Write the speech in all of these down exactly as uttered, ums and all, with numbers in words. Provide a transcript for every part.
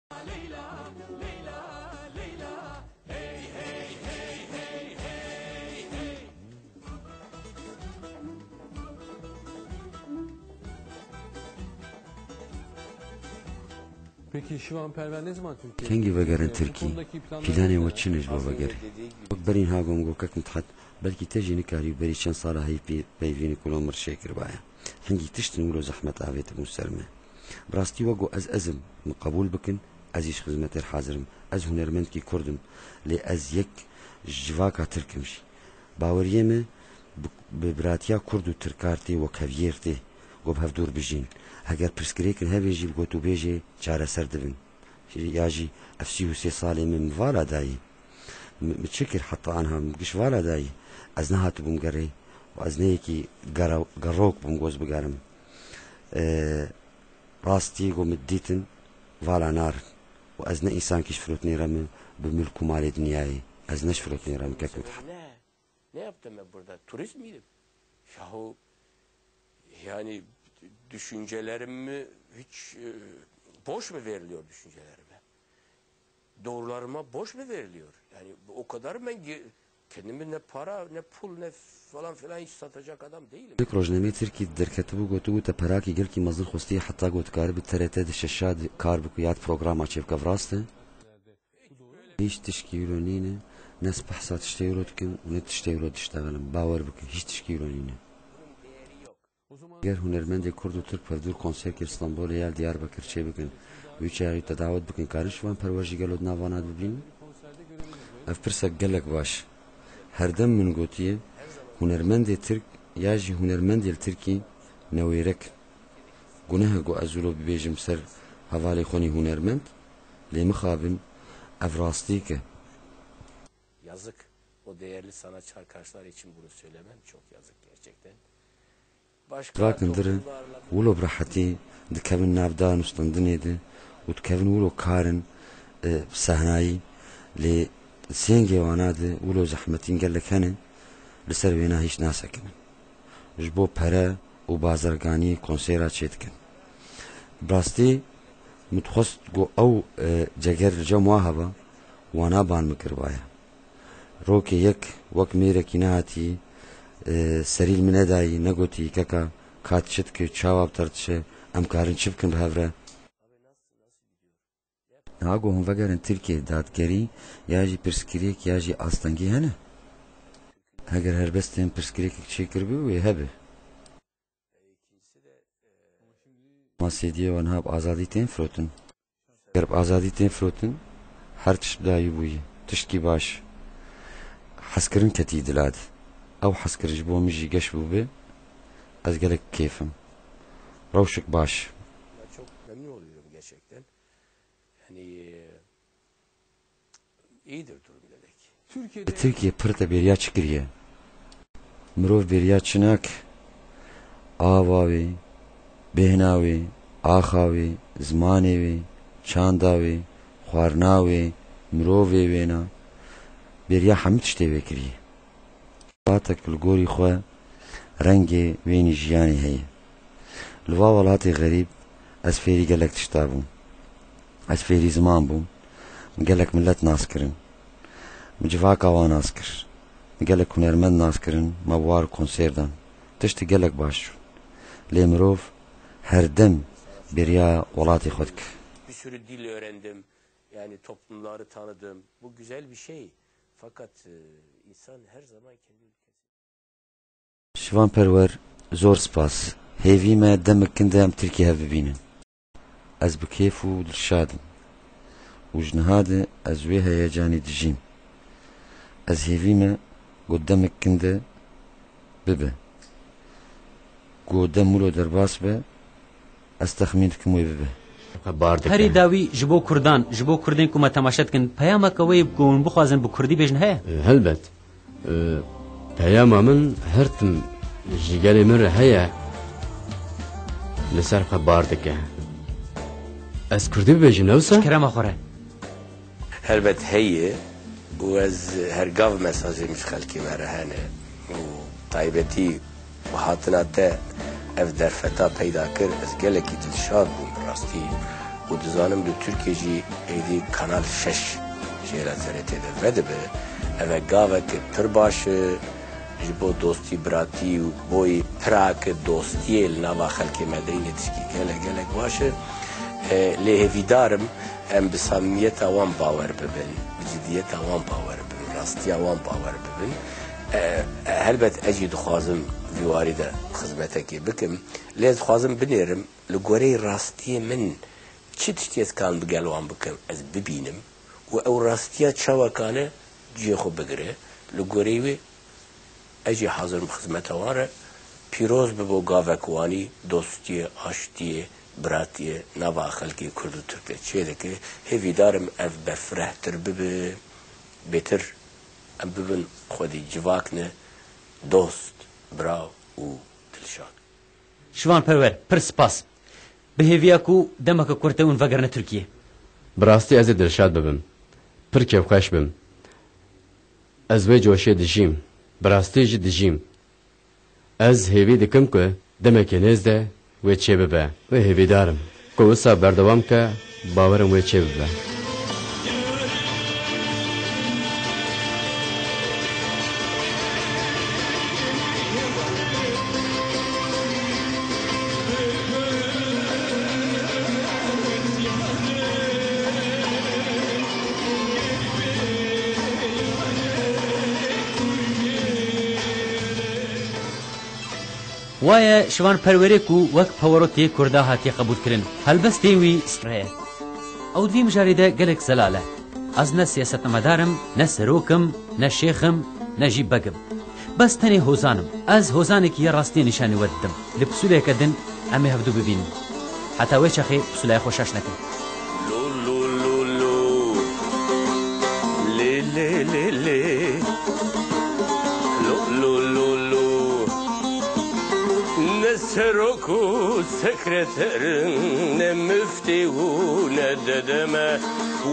Peki Şivan Perver ne zaman Türkiye'ye Kengî vegerin Tirkî? Planê we çi ne ji bo vegerê? Wek berî niha gom got kek Mithat, belkî te jî nikarî û berî çend sala heyî pê-, peyvînê ku lo mir çêkiribaye. Hingî tiştin wilo zehmet avêtibûn ser me. Bi rastî wek ku ez ez im, min qebûl bikin, ez jî ji xizmetê re hazir im. Ez hunermendkî Kurd im, lê ez yek ji civaka Tirk im jî. Baweriyê me bi, bi biratiya Kurd û Tirkar tê, wekheviyê re tê, ku bi hevdûr bijîn. Heger pirsgirêkin hebe jî bi gotûbêjê çareser dibin. Ya jî ev sî û sê salê min min vala dayî. Min, min çi kir heta anha min giş vala dayî. Ez nehatibûm gerê û ez ne yekî gera-, gerok bûm goz bigerim. Ee, rastî ku min dîtin vala narin. Û ez ne însankî ji firotinê re me bi milk û malê dinyayê. Ez ne ji firotinê re me kek Mithat. Ne, ne yaptım ben burada? Turist miydim? Yahu yani düşüncelerimi hiç e, boş mu veriliyor düşüncelerime? Doğrularıma boş mu veriliyor? Yani o kadar ben ge- kendimi ne para ne pul ne falan filan hiç satacak adam değilim. Yek rojnameyê Tirkî derketibû gotibû te perakî gelkî mezin xwestiye heta ku dikaribi T R T di şeşa di kar bikû ya di programa çêbike, ev rast e? Hîç tişkî wilo nîne, ne ez behsa tiştê wilo dikim û ne tiştê wilo diştexelim. Bawer bikin, hîç tişkî wilo nîne. Ger hunermendê Kurd û Tirk bi hevdûr konserkê li Stenbolê ya li Diyarbekir çêbikin û wî çaxî te dawet bikin, karin Şivan Perwer jî gelo di nav wana de bibînin? Ev pirsek gelek baş. Herdem min gotiye, hunermendê Tirk ya jî hunermendê li Tirkî newêrek in. Guneh e ku ez wilo bibêjim ser hevalê xwe nî hunermend, lê mixabin ev rastîk e. Yazık. O değerli sanatçı arkadaşlar için bunu söylemem çok yazık gerçekten. Başka Rakin dire, toplumlarla wilo bi rehetî dikevin nav dan û standinê de û dikevin wilo karin, e, sehnayî, lê sêngê wana de wilo zehmetîn gelek hene, li ser wêna hîç nasekinin. Ji bo pere û bazirganiyê konsera çêdikin. Bi rastî min dixwest ku ew, e, ceger li cem wa heba, wana ban min kiribaya. Rokê yek wek mêrekî nehatî, e, serî li min nedayî, negotî, keka, ka tu çi dikî, çawa bi te re diçe, em karin çi bikin bi hev re? Niha ku hûn vegerin Tirkiyeyê, dadgerî ya jî pirsgirêk ya jî astengî hene? Heger helbestên pirsgirêkek çêkiribû wê hebe. Masêdiyê we niha bi azadî tên firotin. Ger bi azadî tên firotin, her tişt bi dayî bûyî. Tiştkî baş. Hezkirin ketî dila de. Ew hezkirin ji bo min jî geş bûbe, ez gelek bi kêf im. Rewşek baş. Çok memnun oluyorum gerçekten. Yani, e, iyidir durum demek. Li Tirkiyê pir te bêriya çi kiriye? Mirov bêriya çi nake? Ava wê, bêhna wê, axa wê, zimanê wê, çanda wê, xwarina wê, mirovê wêna. Bêriya hemî tiştê wê kiriye. Miletek li gorî xwe rengê wênî jiyanê heye. Li va welatê xerîb ez fêrî gelek tişta bûm. Ez fêrî ziman bûm. Min gelek milet nas kirin. Min civaka wan nas kir. Min gelek hunermend nas kirin. Me bi wan re konser dan. Tiştê gelek baş çûn. Lê mirov her dem bêriya welatê xwe dike. Bir sürü dil öğrendim. Yani toplumları tanıdım. Bu güzel bir şey. Fakat e, insan her zaman kendi ülkesi Şivan Perwer, zor spas. Hêvî me demek kin de em Tirkî hev bibînin. Ez bi kêf û dilşad im. Û ji niha de ez wê heyecanî dijîm. Ez hêvî me ku demek kin de bibe. Ku dem wilo derbas be, ez texmîn dikim wê bibe. Xwe bar dike. Herî dawî ji bo kurdan, ji bo kurdên ku me temaşe dikin, peyameke wê ku hûn bixwazin bi kurdî bêjin heye? E, helbet. E, peyama min her tim ji gelê min re heye, li ser xwe bar dike. Ez kurdî bibêjim, ne wisa? Ji kerema xwe re. Helbet heye û ez her gav mesajê min ji xelkê me re hene û taybetî bi hatina te ev derfeta peyda kir, ez gelekî dilşad bûm bi rastî. Û dizanim li Tirkiye jî êdî Kanal şeş jê re T R T de vedibe. Ev e gaveke pir baş e ji bo dostî, biratî û boyê pirake dostiyê li nava xelkê me de yîne tişkî gelek gelek baş e. E, lê hêvîdar im em bi samimiyeta wan bawer bibin, bi cidiyeta wan bawer bibin, rastiya wan bawer bibin. E, e, helbet ez jî dixwazim vî warî de xizmetekê bikim. Lê ez dixwazim binêrim, li goreyê rastiyê min çi tiştî ez karim bi gel wan bikim, ez bibînim û ew rastiya çawa kane cihê xwe bigire. Li goreyê wê ez jî hazir im xizmeta wan re. Pîroz bibo gavek wanî dostiyê, aştiyê, biratiyê nava xelkê Kurd û Tirk de çêdike. Hêvîdar im ev berfirehtir bibe, bêtir em bibin xwedî civak ne, dost, bira û dilşad. Şivan Perwer, pir spas. Bi hêviya ku demeke kurte hûn vegerine Tirkiyê. Bi rastî ez ê dilşad bibim. Pir kêfxweş bim. Ez wê coşê dijîm. Bi rastî jî dijîm. Ez hêvî dikim ku demekê nêz de wê çêbibe. Wê hêvîdar im ku wisa berdewam ke, bawer im wê çêbibe. Waye Şivan Perwerê ku wek Pawarotiyê Kurda hatiye qebûlkirin, helbestê wî stre ye. Ew di vî mijarê de gelek zelal e. Ez ne siyasetmedar im, ne serok im, ne şêx im, ne jî beg im. Bes tenê hozan im. Ez hozanekî ya rastiyê nîşanî we didim. Li pisûleyeke din em ê hevdu bibînin. Heta wê çaxê pisûlaya xwe şaş nekin. Lo, lo, lo, lo. Lê, lê, lê, lê. Lo, lo, lo, lo. Ne serok û sekreter im, ne miftê û ne dede me.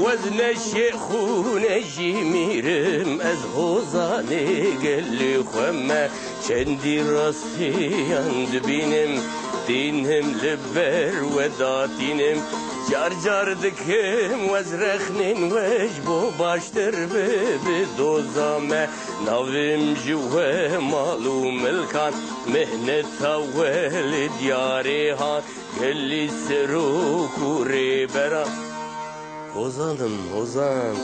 Wez ne şêx û ne jî mîr im, ez hozanê gelê xwe me. Çendî rastiyan dibînim, tînim li ber we datînim. Car car dikim wez rexnên we ji bo baştir bibi doza me. Navim ji we mal û milkan, mihneta we li diyarê han. Gelî serok û rêberan. Hozan im, hozan.